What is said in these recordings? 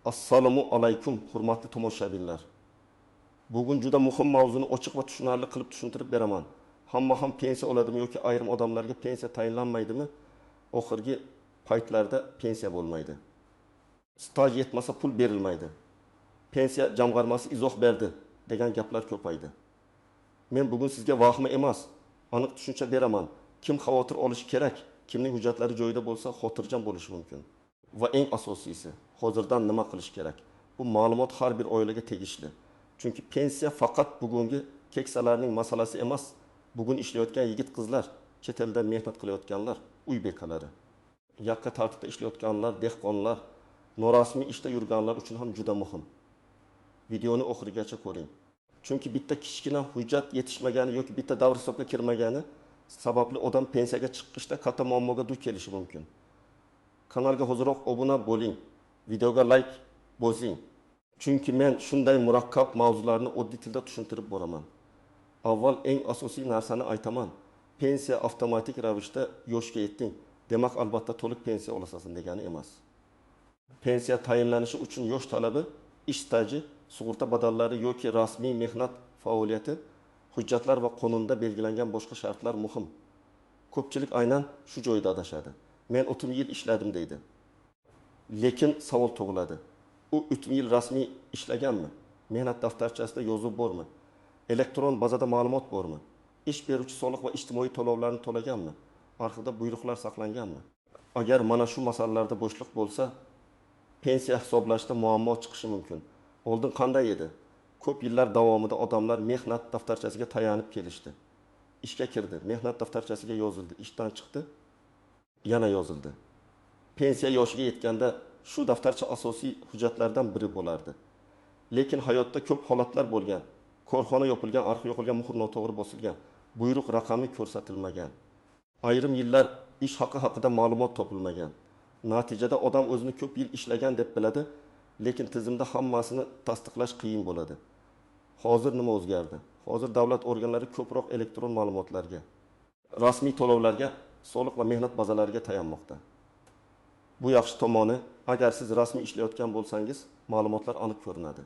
Assalomu alaykum hurmatli tomoshabinlar. Bugun juda muhim mavzuni ochiq va tushunarli qilib tushuntirib beraman. Hamma ham pensiya oladimi yoki ayrim odamlarga pensiya tayinlanmaydimi? Oxirgi paytlarda pensiya bo'lmaydi. Staj yetmasa pul berilmaydi. Pensiya jamg'armasi izoh berdi degan gaplar ko'paydi. Men bugun sizga vahima emas, aniq tushuncha beraman. Kim xavotir olishi kerak, kimning hujjatlari joyida bo'lsa xotirjam bo'lishi mumkin. Va eng asosiysi, hozirdan nima qilish kerak? Bu ma'lumot har bir oilaga tegishli. Chunki pensiya faqat bugungi keksalarning masalasi emas, bugun ishlayotgan yigit-qizlar, chet elda mehnat qilayotganlar, uy bekalari, yakka tartibda ishlayotganlar, dehqonlar, norasmiy ishda yurganlar uchun ham juda muhim. Videoni oxirigacha ko'ring. Chunki bitta kichkina hujjat yetishmagani yoki bitta davr hisobga kirmagani sababli odam pensiyaga chiqishda katta muammoga duch kelishi mumkin. Kanalga hoziroq obuna bo'ling, videoga like bosing. Chunki men shunday murakkab mavzularni oddiy tilda tushuntirib boraman. Avval eng asosiy narsani aytaman. Pensiya avtomatik ravishda yoshga yetding, demak albatta to'liq pensiya olasan degani emas. Pensiya tayinlanishi uchun yosh talabi, ish staji, sug'urta badallari yoki rasmiy mehnat faoliyati, hujjatlar va qonunda belgilangan boshqa shartlar muhim. Ko'pchilik aynan shu joyda adashadi. Men 30 yil ishladim deydi. Lekin savol tug'iladi. U 30 yil rasmiy ishlaganmi? Mehnat daftarchasida yozuv bormi? Elektron bazada ma'lumot bormi? Ish beruvchi soliq va ijtimoiy to'lovlarni to'laganmi? Arxivda buyruqlar saqlanganmi? Agar mana shu masalalarda bo'shliq bo'lsa, pensiya hisoblashda muammo chiqishi mumkin. Oldin qanday edi? Ko'p yillar davomida odamlar mehnat daftarchasiga tayanib kelishdi. Ishga kirdi, mehnat daftarchasiga yozildi, ishdan chiqdi, yana yozildi. Pensiya yoshiga yetganda shu daftarcha asosiy hujjatlardan biri bo'lardi. Lekin hayotda ko'p holatlar bo'lgan. Korxona yopilgan, arxiv yo'qolgan, muhr noto'g'ri bosilgan, buyruq raqami ko'rsatilmagan. Ayrim yillar ish haqi haqida ma'lumot topilmagan. Natijada odam o'zini ko'p yil ishlagan deb biladi, lekin tizimda hammasini tasdiqlash qiyin bo'ladi. Hozir nima o'zgardi? Hozir davlat organlari ko'proq elektron ma'lumotlarga, rasmiy to'lovlarga, soliq va mehnat bazalariga tayanmoqda. Bu yaxshi tomoni, agar siz rasmiy ishlayotgan bo'lsangiz, ma'lumotlar aniq ko'rinadi.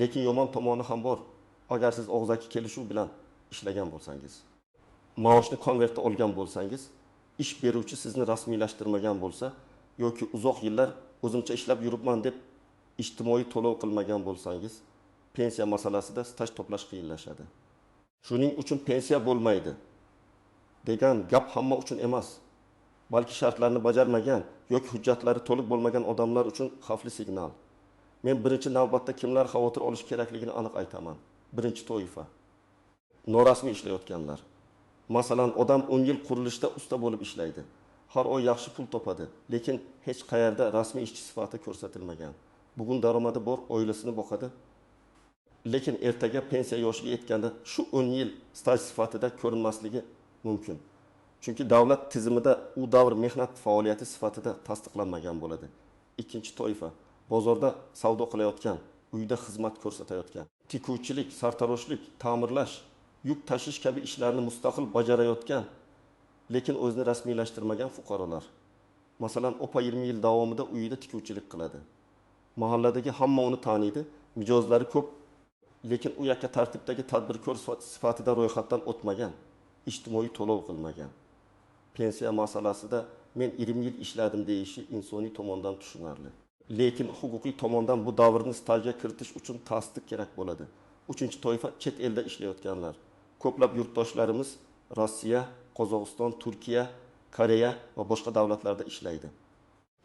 Lekin yomon tomoni ham bor. Agar siz og'zaki kelishuv bilan ishlagan bo'lsangiz, maoshni konvertda olgan bo'lsangiz, ish beruvchi sizni rasmiylashtirmagan bo'lsa yoki uzoq yillar o'zimcha ishlab yuribman deb ijtimoiy to'lov qilmagan bo'lsangiz, pensiya masalasida staj to'plash qiyinlashadi. Shuning uchun pensiya bo'lmaydi degan gap hamma uchun emas, balki shartlarni bajarmagan yoki hujjatlari to'liq bo'lmagan odamlar uchun xavfli signal. Men birinchi navbatda kimlar xavotir olish kerakligini aniq aytaman. Birinchi toifa norasmiy ishlayotganlar. Masalan, odam 10 yil qurilishda usta bo'lib ishlaydi. Har oy yaxshi pul topadi, lekin hech qayerda rasmiy ishchi sifatida ko'rsatilmagan. Bugun daromadi bor, oilasini boqadi. Lekin ertaga pensiya yoshiga yetganda shu 10 yil staj sifatida ko'rinmasligi mumkin. Chunki davlat tizimida u davr mehnat faoliyati sifatida tasdiqlanmagan bo'ladi. Ikkinchi toifa bozorda savdo qilayotgan, uyda xizmat ko'rsatayotgan, tikuvchilik, sartaroshlik, ta'mirlash, yuk tashish kabi ishlarni mustaqil bajarayotgan, lekin o'zini rasmiylashtirmagan fuqarolar. Masalan, opa 20 yil davomida uyida tikuvchilik qiladi. Mahalladagi hamma uni taniydi, mijozlari ko'p, lekin u yakka tartibdagi tadbirkor sifatida ro'yxatdan o'tmagan, ijtimoiy to'lov qilmagan. Pensiya masalasida men 20 yil ishladim deyishi insoniy tomondan tushunarli. Lekin huquqiy tomondan bu davrni stajga kiritish uchun tasdiq kerak bo'ladi. Uchinchi toifa chet elda ishlayotganlar. Ko'plab yurtdoshlarimiz Rossiya, Qozog'iston, Turkiya, Koreya va boshqa davlatlarda ishlaydi.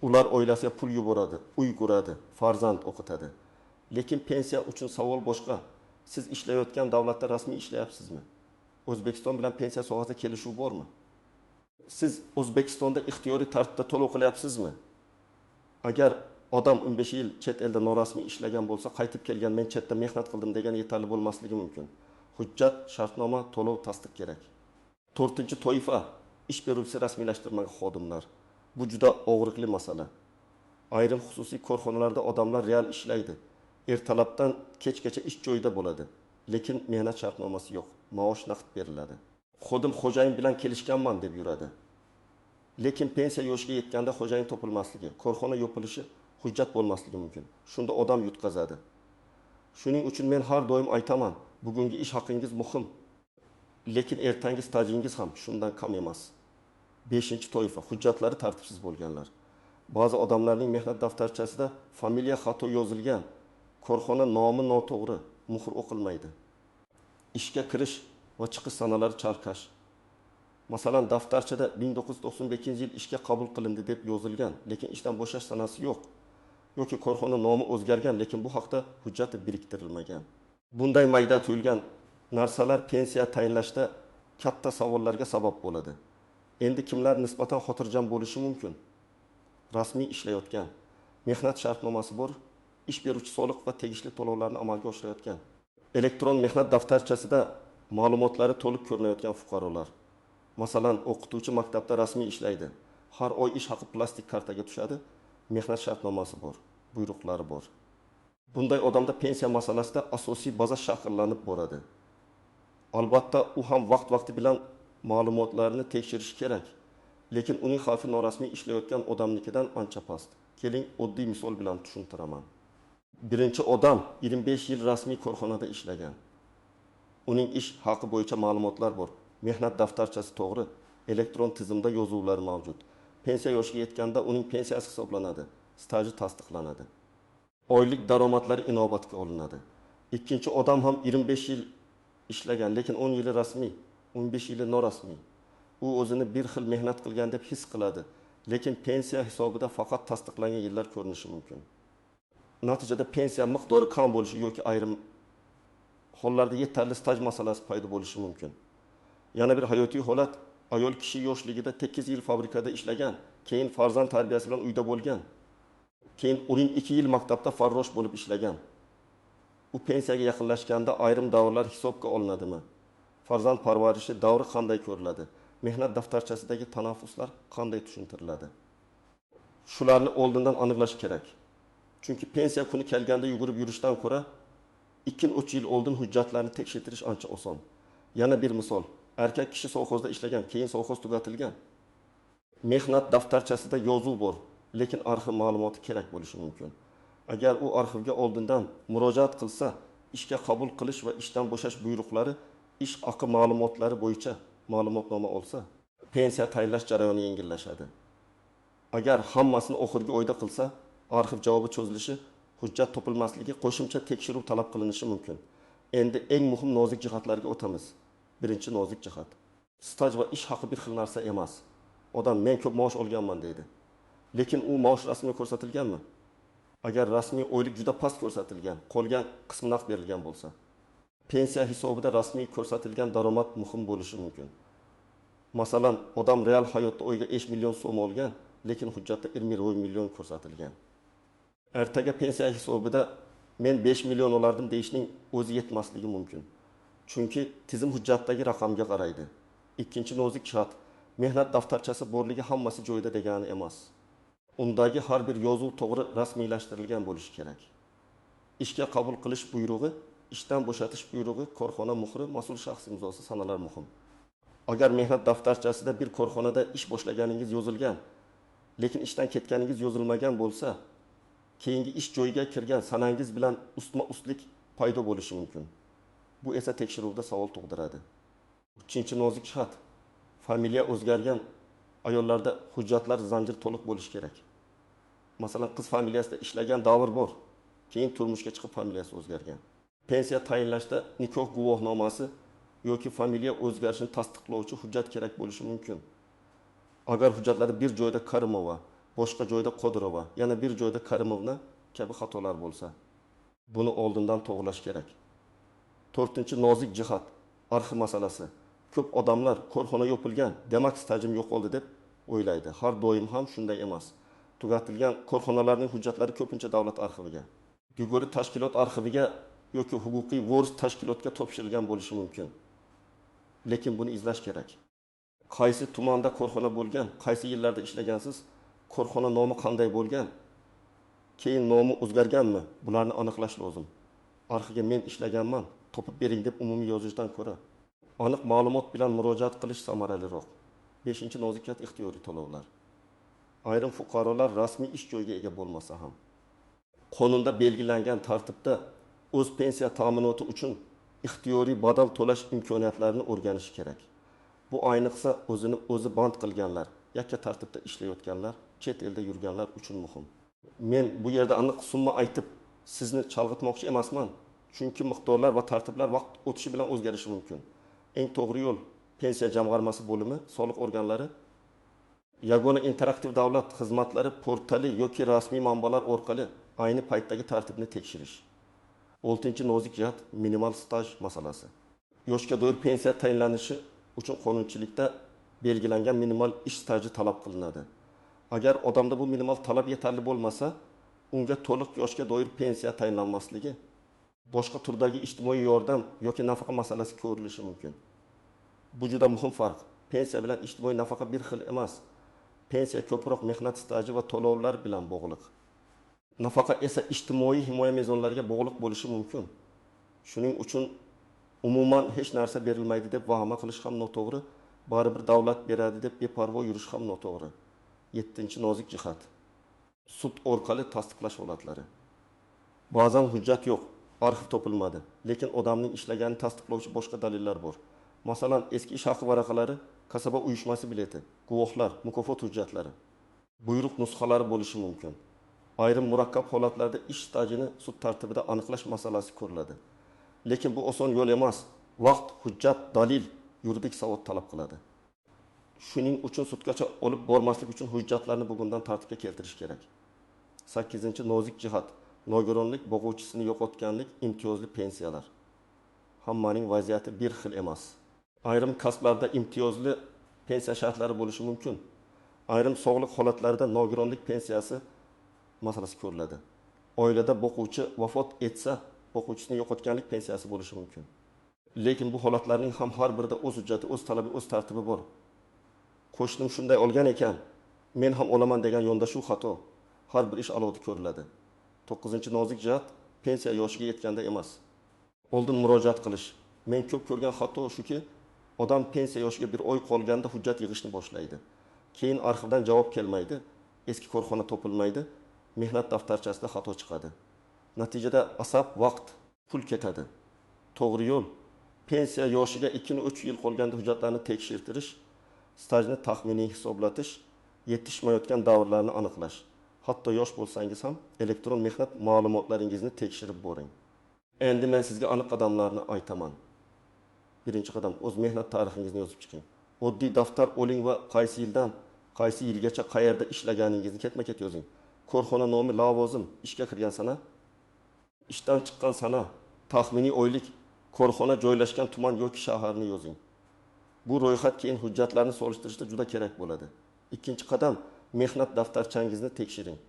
Ular oilasiga pul yuboradi, uy quradi, farzand o'qitadi. Lekin pensiya uchun savol boshqa. Siz ishlayotgan davlatda rasmiy ishlayapsizmi? O'zbekiston bilan pensiya sohasida kelishuv bormi? Siz O'zbekistonda ixtiyoriy tartibda to'lov qilyapsizmi? Agar odam 15 yil chet elda norasmiy ishlagan bo'lsa, qaytib kelgan men chetda mehnat qildim degan yetarli bo'lmasligi mumkin. Hujjat, shartnoma, to'lov, tasdiq kerak. To'rtinchi toifa ish beruvchisi rasmiylashtirmagan xodimlar. Bu juda og'riqli masala. Ayrim xususiy korxonalarda odamlar real ishlaydi. Ertalabdan kechgacha ish joyida bo'ladi, lekin mehnat shartnomasi yo'q, maosh naqd beriladi. Xodim xo'jayin bilan kelishganman deb yuradi. Lekin pensiya yoshiga yetganda xo'jayin topilmasligi, korxona yopilishi Hujjat bo'lmasligi mumkin. Shunda odam yutqazadi. Shuning uchun men har doim aytaman, bugungi ish haqingiz muhim, lekin ertangi stajingiz ham shundan kam emas. Beshinchi toifa hujjatlari tartibsiz bo'lganlar. Ba'zi odamlarning mehnat daftarchasida familiya xato yozilgan, korxona nomi noto'g'ri, muhr o'qilmaydi. Ishga kirish va chiqish sanalari chalkash. Masalan, daftarchada 1995-yil ishga qabul qilindi deb yozilgan, lekin ishdan bo'shash sanasi yo'q. Yoki korxona nomi o'zgargan, lekin bu haqda hujjat biriktirilmagan. Bunday mayda tuyulgan narsalar pensiya tayinlashda katta savollarga sabab bo'ladi. Endi kimlar nisbatan xotirjam bo'lishi mumkin? Rasmiy ishlayotgan, mehnat shartnomasi bor, ish beruvchi soliq va tegishli to'lovlarni amalga oshirayotgan, elektron mehnat daftarchasida ma'lumotlari to'liq ko'rinayotgan fuqarolar. Masalan, o'qituvchi maktabda rasmiy ishlaydi. Har oy ish haqi plastik kartaga tushadi, mehnat shartnomasi bor, buyruqlari bor. Bunday odamda pensiya masalasida asosiy baza shakllanib boradi. Albatta, u ham vaqt-vaqti bilan ma'lumotlarni tekshirishi kerak. Lekin uning xavfi norasmiy ishlayotgan odamnikidan ancha past. Keling, oddiy misol bilan tushuntiraman. Birinchi odam 25 yil rasmiy korxonada ishlagan. Uning ish haqi bo'yicha ma'lumotlar bor. Mehnat daftarchasi to'g'ri, elektron tizimda yozuvlar mavjud. Pensiya yoshiga yetganda uning pensiyasi hisoblanadi, staji tasdiqlanadi. Oylik daromadlari inobatga olinadi. Ikkinchi odam ham 25 yil ishlagan, lekin 10 yili rasmiy, 15 yili norasmiy. U o'zini bir xil mehnat qilgan deb his qiladi, lekin pensiya hisobida faqat tasdiqlangan yillar ko'rinishi mumkin. Natijada pensiya miqdori kam bo'lishi yoki ayrim hollarda yetarli staj masalasi paydo bo'lishi mumkin. Yana bir hayotiy holat, ayol kishi yoshligida 8 yil fabrikada ishlagan, keyin farzand tarbiyasi bilan uyda bo'lgan, keyin 12 yil maktabda farrosh bo'lib ishlagan. U pensiyaga yaqinlashganda ayrim davrlar hisobga olinadimi? Farzand parvarishi davri qanday ko'riladi? Mehnat daftarchasidagi tanaffuslar qanday tushuntiriladi? Shularni oldindan aniqlash kerak. Chunki pensiya kuni kelganda yugurib yurishdan ko'ra 2-3 yil oldin hujjatlarni tekshirtirish ancha oson. Yana bir misol. Erkak kishi sovxozda ishlagan, keyin sovxoz tugatilgan. Mehnat daftarchasida yozuv bor, lekin arxiv ma'lumoti kerak bo'lishi mumkin. Agar u arxivga oldindan murojaat qilsa, ishga qabul qilish va ishdan bo'shash buyruqlari, ish haqi ma'lumotlari bo'yicha ma'lumotnoma olsa, pensiya tayinlash jarayoni yengillashadi. Agar hammasini oxirgi oyda qilsa, arxiv javobi cho'zilishi, hujjat topilmasligi, qo'shimcha tekshiruv talab qilinishi mumkin. Endi eng muhim nozik jihatlarga o'tamiz. Birinchi nozik jihat. Staj va ish haqi bir xil narsa emas. Odam men ko'p maosh olganman deydi. Lekin u maosh rasmiy ko'rsatilganmi? Agar rasmiy oylik juda past ko'rsatilgan, qolgan qismi naqd berilgan bo'lsa, pensiya hisobida rasmiy ko'rsatilgan daromad muhim bo'lishi mumkin. Masalan, odam real hayotda oyiga 5 million so'm olgan, lekin hujjatda 21 million ko'rsatilgan. Ertaga pensiya hisobida men 5 million olardim deyishning o'zi yetmasligi mumkin. Chunki tizim hujjatdagi raqamga qaraydi. Ikkinchi nozik jihat, mehnat daftarchasi borligi hammasi joyida degani emas. Undagi har bir yozuv to'g'ri rasmiylashtirilgan bo'lishi kerak. Ishga qabul qilish buyrug'i, ishdan bo'shatish buyrug'i, korxona muhri, mas'ul shaxs imzosi, sanalar muhim. Agar mehnat daftarchasida bir korxonada ish boshlaganingiz yozilgan, lekin ishdan ketganingiz yozilmagan bo'lsa, keyingi ish joyiga kirgan sanangiz bilan ustma-ustlik paydo bo'lishi mumkin. Bu esa tekshiruvda savol tug'diradi. Uchinchi nozik jihat, familiya o'zgargan ayollarda hujjatlar zanjir to'liq bo'lishi kerak. Masalan, qiz familiyasida ishlagan davr bor, keyin turmushga chiqib familiyasi o'zgargan. Pensiya tayinlashda nikoh guvohnomasi yoki familiya o'zgarishini tasdiqlovchi hujjat kerak bo'lishi mumkin. Agar hujjatlarda bir joyda Karimova, boshqa joyda Qodirova, yana bir joyda Karimovna kabi xatolar bo'lsa, buni oldindan to'g'rilash kerak. To'rtinchi nozik jihat, arxiv masalasi. Ko'p odamlar korxona yopilgan, demak stajim yo'qoldi deb o'ylaydi. Har doim ham shunday emas. Tugatilgan korxonalarning hujjatlari ko'pincha davlat arxiviga, Guguri tashkilot arxiviga yoki huquqiy voris tashkilotga topshirilgan bo'lishi mumkin. Lekin buni izlash kerak. Qaysi tumanda korxona bo'lgan, qaysi yillarda ishlagansiz, korxona nomi qanday bo'lgan, keyin nomi o'zgarganmi, bularni aniqlash lozim. Arxivga men ishlaganman, topib bering deb umumiy yozishdan ko'ra aniq ma'lumot bilan murojaat qilish samaraliroq. Beshinchi nozik jihat, ixtiyoriy to'lovlar. Ayrim fuqarolar rasmiy ish joyiga ega bo'lmasa ham Qonunda belgilangan tartibda o'z pensiya ta'minoti uchun ixtiyoriy badal to'lash imkoniyatlarini o'rganishi kerak. Bu ayniqsa o'zini o'zi band qilganlar, yakka tartibda ishlayotganlar, chet elda yurganlar uchun muhim. Men bu yerda aniq summa aytib sizni chalg'itmoqchi emasman, chunki miqdorlar va tartiblar vaqt o'tishi bilan o'zgarishi mumkin. Eng to'g'ri yo'l pensiya jamg'armasi bo'limi, soliq organlari, yagona interaktiv davlat xizmatlari portali yoki rasmiy manbalar orqali ayni paytdagi tartibni tekshirish. 6. Nozik jihat minimal staj masalasi. Yoshga doir pensiya tayinlanishi uchun qonunchilikda belgilangan minimal ish staji talab qilinadi. Agar odamda bu minimal talab yetarli bo'lmasa, unga to'liq yoshga doir pensiya tayinlanmasligi, boshqa turdagi ijtimoiy yordam yoki nafaqa masalasi ko'rilishi mumkin. Bu juda muhim farq. Pensiya bilan ijtimoiy nafaqa bir xil emas. Pensiya ko'proq mehnat staji va to'lovlar bilan bog'liq. Nafaqa esa ijtimoiy himoya mezonlariga bog'liq bo'lishi mumkin. Shuning uchun umuman hech narsa berilmaydi deb vahima qilish ham noto'g'ri, baribir davlat beradi deb beparvo yurish ham noto'g'ri. 7. Nozik jihat. Sud orqali tasdiqlash holatlari. Ba'zan hujjat yo'q, arxiv topilmadi, lekin odamning ishlaganini tasdiqlovchi boshqa dalillar bor. Masalan, eski ish haqi varaqalari, kasaba uyushmasi bileti, guvohlar, mukofot hujjatlari, buyruq nusxalari bo'lishi mumkin. Ayrim murakkab holatlarda ish stajini sud tartibida aniqlash masalasi ko'riladi. Lekin bu oson yo'l emas. Vaqt, hujjat, dalil, yuridik savod talab qiladi. Shuning uchun sudgacha olib bormaslik uchun hujjatlarni bugundan tartibga keltirish kerak. 8. Nozik jihat. Nogironlik, boquvchisini yo'qotganlik, imtiyozli pensiyalar. Hammaning vaziyati bir xil emas. Ayrim kasblarda imtiyozli pensiya shartlari bo'lishi mumkin. Ayrim sog'liq holatlarida nogironlik pensiyasi masalasi ko'riladi. Oilada boquvchi vafot etsa, boquvchisini yo'qotganlik pensiyasi bo'lishi mumkin. Lekin bu holatlarning ham har birida o'z hujjati, o'z talabi, o'z tartibi bor. Qo'shnim shunday olgan ekan, men ham olaman degan yondashuv xato. Har bir ish alohida ko'riladi. 9. Nozik jihat pensiya yoshiga yetganda emas. Oldin murojaat qilish. Men ko'p ko'rgan xato shuki, odam pensiya yoshiga bir oy qolganda hujjat yig'ishni boshlaydi. Keyin arxivdan javob kelmaydi, eski korxona topilmaydi, mehnat daftarchasida xato chiqadi. Natijada asab, vaqt, pul ketadi. To'g'ri yo'l pensiya yoshiga 2-3 yil qolganda hujjatlarni tekshirtirish, stajni taxminiy hisoblatish, yetishmayotgan davrlarni aniqlash. Hatto yosh bo'lsangiz ham elektron mehnat ma'lumotlaringizni tekshirib boring. Endi men sizga aniq qadamlarni aytaman. Birinchi qadam, o'z mehnat tarixingizni yozib chiqing. Oddiy daftar oling va qaysi yildan qaysi yilgacha qayerda ishlaganingizni ketma-ket yozing. Korxona nomi, lavozim, ishga kirgan sana, ishdan chiqqan sana, taxminiy oylik, korxona joylashgan tuman yoki shaharni yozing. Bu ro'yxat keyin hujjatlarni solishtirishda juda kerak bo'ladi. Ikkinchi qadam, mehnat daftarchangizni tekshiring.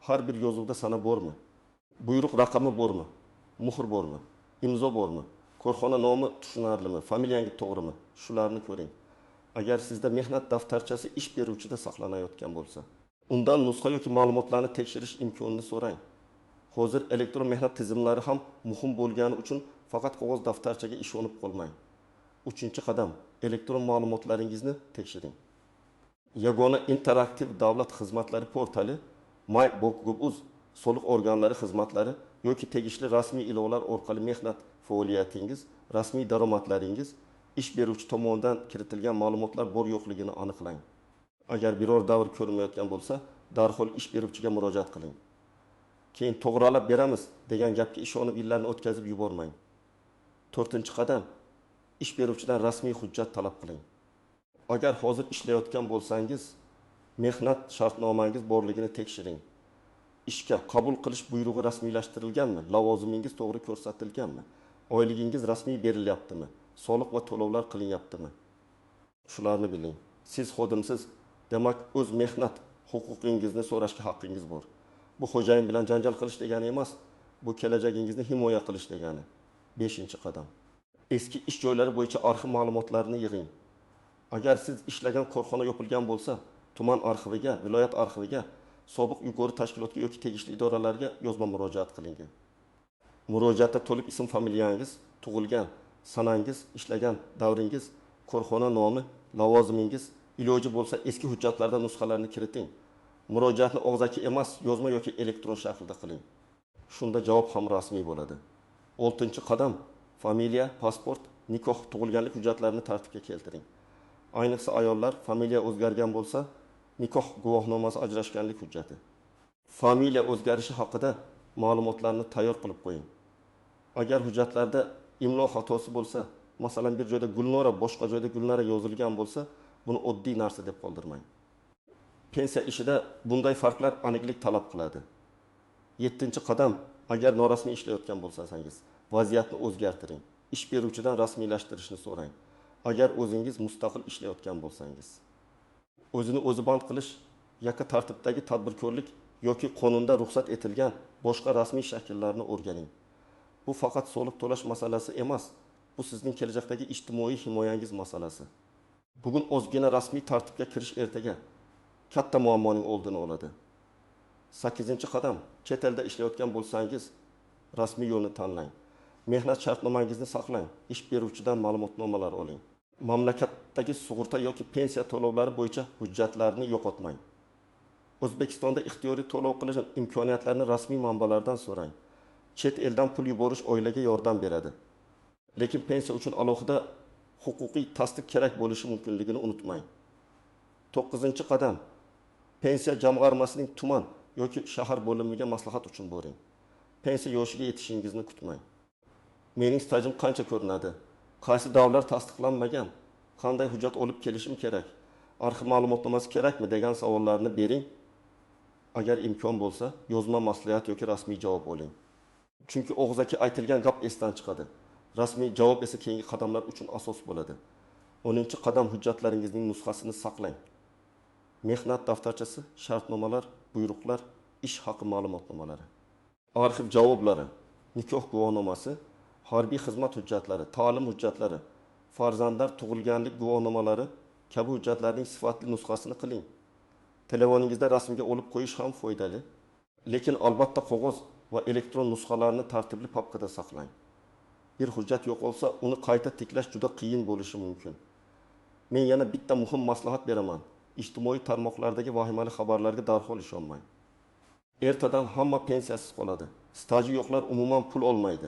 Har bir yozuvda sana bormi? Buyruq raqami bormi? Muhr bormi? Imzo bormi? Korxona nomi tushunarlimi? Familiyangiz to'g'rimi? Shularni ko'ring. Agar sizda mehnat daftarchasi ish beruvchida saqlanayotgan bo'lsa, undan nusxa yoki ma'lumotlarni tekshirish imkonini so'rang. Hozir elektron mehnat tizimlari ham muhim bo'lgani uchun faqat qog'oz daftarchaga ishonib qolmang. Uchinchi qadam, elektron ma'lumotlaringizni tekshiring. Yagona interaktiv davlat xizmatlari portali, my.gov.uz, soliq organlari xizmatlari yoki tegishli rasmiy ilovalar orqali mehnat faoliyatingiz, rasmiy daromadlaringiz, ish beruvchi tomonidan kiritilgan ma'lumotlar bor yo'qligini aniqlang. Agar biror davr ko'rinmayotgan bo'lsa, darhol ish beruvchiga murojaat qiling. Keyin to'g'rilab beramiz degan gapga ishonib yillarni o'tkazib yubormang. To'rtinchi qadam, ish beruvchidan rasmiy hujjat talab qiling. Agar hozir ishlayotgan bo'lsangiz, mehnat shartnomangiz borligini tekshiring. Ishga qabul qilish buyrug'i rasmiylashtirilganmi? Lavozimingiz to'g'ri ko'rsatilganmi? Oyligingiz rasmiy berilyaptimi? Soliq va to'lovlar qilinyaptimi? Shularni biling. Siz xodimsiz, demak o'z mehnat huquqingizni so'rashga haqqingiz bor. Bu xo'jayin bilan janjal qilish degani emas, bu kelajagingizni himoya qilish degani. 5-qadam. Eski ish joylari bo'yicha arxiv ma'lumotlarini yig'ing. Agar siz ishlagan korxona yopilgan bo'lsa, tuman arxiviga, viloyat arxiviga, sobiq yuqori tashkilotga yoki tegishli idoralarga yozma murojaat qiling. Murojaatda to'liq ism, familiyangiz, tug'ilgan sanangiz, ishlagan davringiz, korxona nomi, lavozimingiz, iloji bo'lsa eski hujjatlardan nusxalarni kiriting. Murojaatni og'zaki emas, yozma yoki elektron shaklda qiling. Shunda javob ham rasmiy bo'ladi. Oltinchi qadam: familiya, pasport, nikoh, tug'ilganlik hujjatlarini tartibga keltiring. Ayniqsa ayollar, familiya o'zgargan bo'lsa, nikoh guvohnomasi, ajrashganlik hujjati. Familiya o'zgarishi haqida ma'lumotlarni tayyor qilib qo'ying. Agar hujjatlarda imlo xatosi bo'lsa, masalan, bir joyda Gulnora, boshqa joyda Gulnara yozilgan bo'lsa, buni oddiy narsa deb qoldirmang. Pensiya ishida bunday farqlar aniqlik talab qiladi. Yettinchi qadam: agar norasmiy ishlayotgan bo'lsangiz, vaziyatni o'zgartiring. Ish beruvchidan rasmiylashtirishni so'rang. Agar o'zingiz mustaqil ishlayotgan bo'lsangiz, o'zini o'zi band qilish, yakka tartibdagi tadbirkorlik yoki qonunda ruxsat etilgan boshqa rasmiy shakllarni o'rganing. Bu faqat soliq to'lash masalasi emas, bu sizning kelajakdagi ijtimoiy himoyangiz masalasi. Bugun ozgina rasmiy tartibga kirish ertaga katta muammoning oldini oladi. Sakkizinchi qadam: chet elda ishlayotgan bo'lsangiz, rasmiy yo'lni tanlang. Mehnat shartnomangizni saqlang, ish beruvchidan ma'lumotnomalar oling. Mamlakatdagi sug'urta yoki pensiya to'lovlari bo'yicha hujjatlarni yo'qotmang. O'zbekistonda ixtiyoriy to'lov qilish imkoniyatlarini rasmiy manbalardan so'rang. Chet eldan pul yuborish oilaga yordam beradi. Lekin pensiya uchun alohida huquqiy tasdiq kerak bo'lishi mumkinligini unutmang. To'qqizinchi qadam: pensiya jamg'armasining tuman yoki shahar bo'limiga maslahat uchun boring. Pensiya yoshiga yetishingizni kutmang. Mening stajim qancha ko'rinadi? Qaysi davrlar tasdiqlanmagan? Qanday hujjat olib kelishim kerak? Arxiv ma'lumotnomasi kerakmi degan savollarni bering. Agar imkon bo'lsa, yozma maslahat yoki rasmiy javob oling. Chunki og'zaki aytilgan gap esdan chiqadi. Rasmiy javob esa keyingi qadamlar uchun asos bo'ladi. 10 qadam: hujjatlaringizning nusxasini saqlang. Mehnat daftarchasi, shartnomalar, buyruqlar, ish haqi ma'lumotnomalari. Arxiv javoblari, nikoh guvohnomasi, harbiy xizmat hujjatlari, ta'lim hujjatlari, farzandlar tug'ilganlik guvohnomalari kabi hujjatlarning sifatli nusxasini qiling. Telefoningizda rasmga olib qo'yish ham foydali. Lekin albatta qog'oz va elektron nusxalarni tartibli papkada saqlang. Bir hujjat yo'qolsa, uni qayta tiklash juda qiyin bo'lishi mumkin. Men yana bitta muhim maslahat beraman. Ijtimoiy tarmoqlardagi vahimali xabarlarga darhol ishonmang. Ertadan hamma pensiyasiz qoladi. Staji yo'qlar umuman pul olmaydi.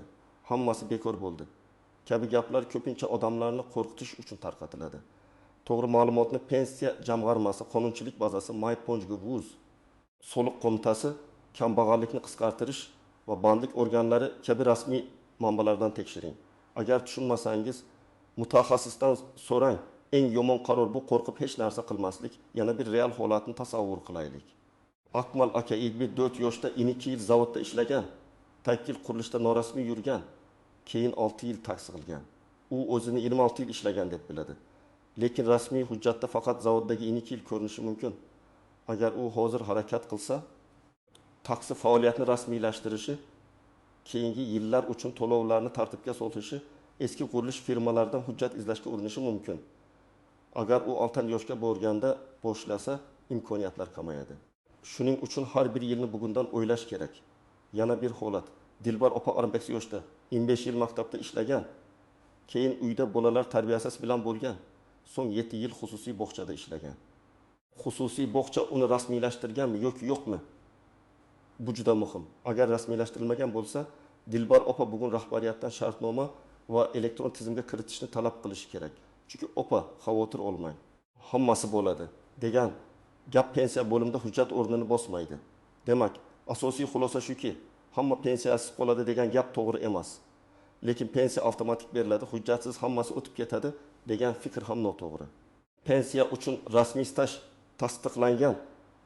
Hammasi bekor bo'ldi. Kabi gaplar ko'pincha odamlarni qo'rqitish uchun tarqatiladi. To'g'ri ma'lumotni pensiya jamg'armasi, qonunchilik bazasi, my.gov.uz, soliq qo'mitasi, kambag'allikni qisqartirish va bandlik organlari kabi rasmiy manbalardan tekshiring. Agar tushunmasangiz, mutaxassisdan so'rang. Eng yomon qaror bu qo'rqib hech narsa qilmaslik. Yana bir real holatni tasavvur qilaylik. Akmal aka 24 yoshda 2 yil zavodda ishlagan, 4 yil qurilishda norasmiy yurgan, keyin 6 yil taksi qilgan. U o'zini 26 yil ishlagan deb biladi. Lekin rasmiy hujjatda faqat zavoddagi 2 yil ko'rinishi mumkin. Agar u hozir harakat qilsa, taksi faoliyatini rasmiylashtirishi, keyingi yillar uchun to'lovlarni tartibga solishi, eski qurilish firmalaridan hujjat izlashga urinishi mumkin. Agar u 6 yoshga borganda boshlasa, imkoniyatlar kamayadi. Shuning uchun har bir yilni bugundan o'ylash kerak. Yana bir holat. Dilbar opa 48 yoshda, 25 yil maktabda ishlagan, keyin uyda bolalar tarbiyasi bilan bo'lgan, so'ng 7 yil xususiy bog'chada ishlagan. Xususiy bog'cha uni rasmiylashtirganmi yoki yo'qmi? Bu juda muhim. Agar rasmiylashtirilmagan bo'lsa, Dilbar opa bugun rahbariyatdan shartnoma va elektron tizimga kiritishni talab qilishi kerak. Chunki opa, xavotir olmang, hammasi bo'ladi degan gap pensiya bo'limida hujjat o'rnini bosmaydi. Demak, asosiy xulosa shuki, hamma pensiyasiz qoladi degan gap to'g'ri emas. Lekin pensiya avtomatik beriladi, hujjatsiz hammasi o'tib ketadi degan fikr ham noto'g'ri. Pensiya uchun rasmiy staj, tasdiqlangan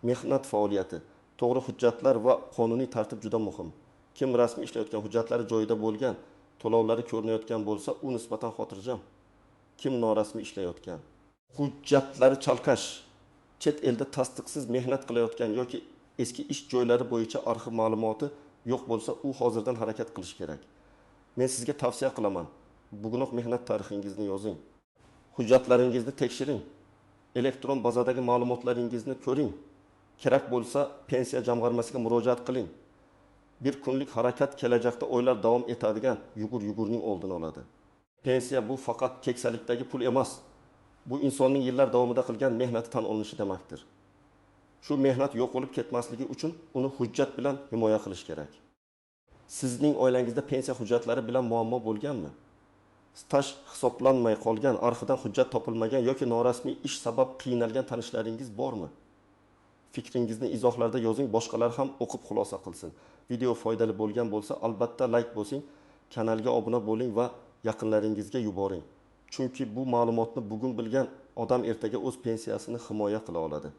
mehnat faoliyati, to'g'ri hujjatlar va qonuniy tartib juda muhim. Kim rasmiy ishlayotgan, hujjatlari joyida bo'lgan, to'lovlari ko'rinayotgan bo'lsa, u nisbatan xotirjam. Kim norasmiy ishlayotgan, hujjatlari chalkash, chet elda tasdiqsiz mehnat qilayotgan yoki eski ish joylari bo'yicha arxiv ma'lumoti yo'q bo'lsa, u hozirdan harakat qilish kerak. Men sizga tavsiya qilaman. Bugunoq mehnat tarixingizni yozing. Hujjatlaringizni tekshiring. Elektron bazadagi ma'lumotlaringizni ko'ring. Kerak bo'lsa, pensiya jamg'armasiga murojaat qiling. Bir kunlik harakat kelajakda oylar davom etadigan yugur-yugurning oldini oladi. Pensiya bu faqat keksalikdagi pul emas. Bu insonning yillar davomida qilgan mehnati tan olinishi demakdir. Shu mehnat yo'q bo'lib ketmasligi uchun uni hujjat bilan himoya qilish kerak. Sizning oilangizda pensiya hujjatlari bilan muammo bo'lganmi? Staj hisoblanmay qolgan, arxivdan hujjat topilmagan yoki norasmiy ish sabab qiynalgan tanishlaringiz bormi? Fikringizni izohlarda yozing, boshqalar ham o'qib xulosa qilsin. Video foydali bo'lgan bo'lsa, albatta like bosing, kanalga obuna bo'ling va yaqinlaringizga yuboring. Chunki bu ma'lumotni bugun bilgan odam ertaga o'z pensiyasini himoya qila oladi.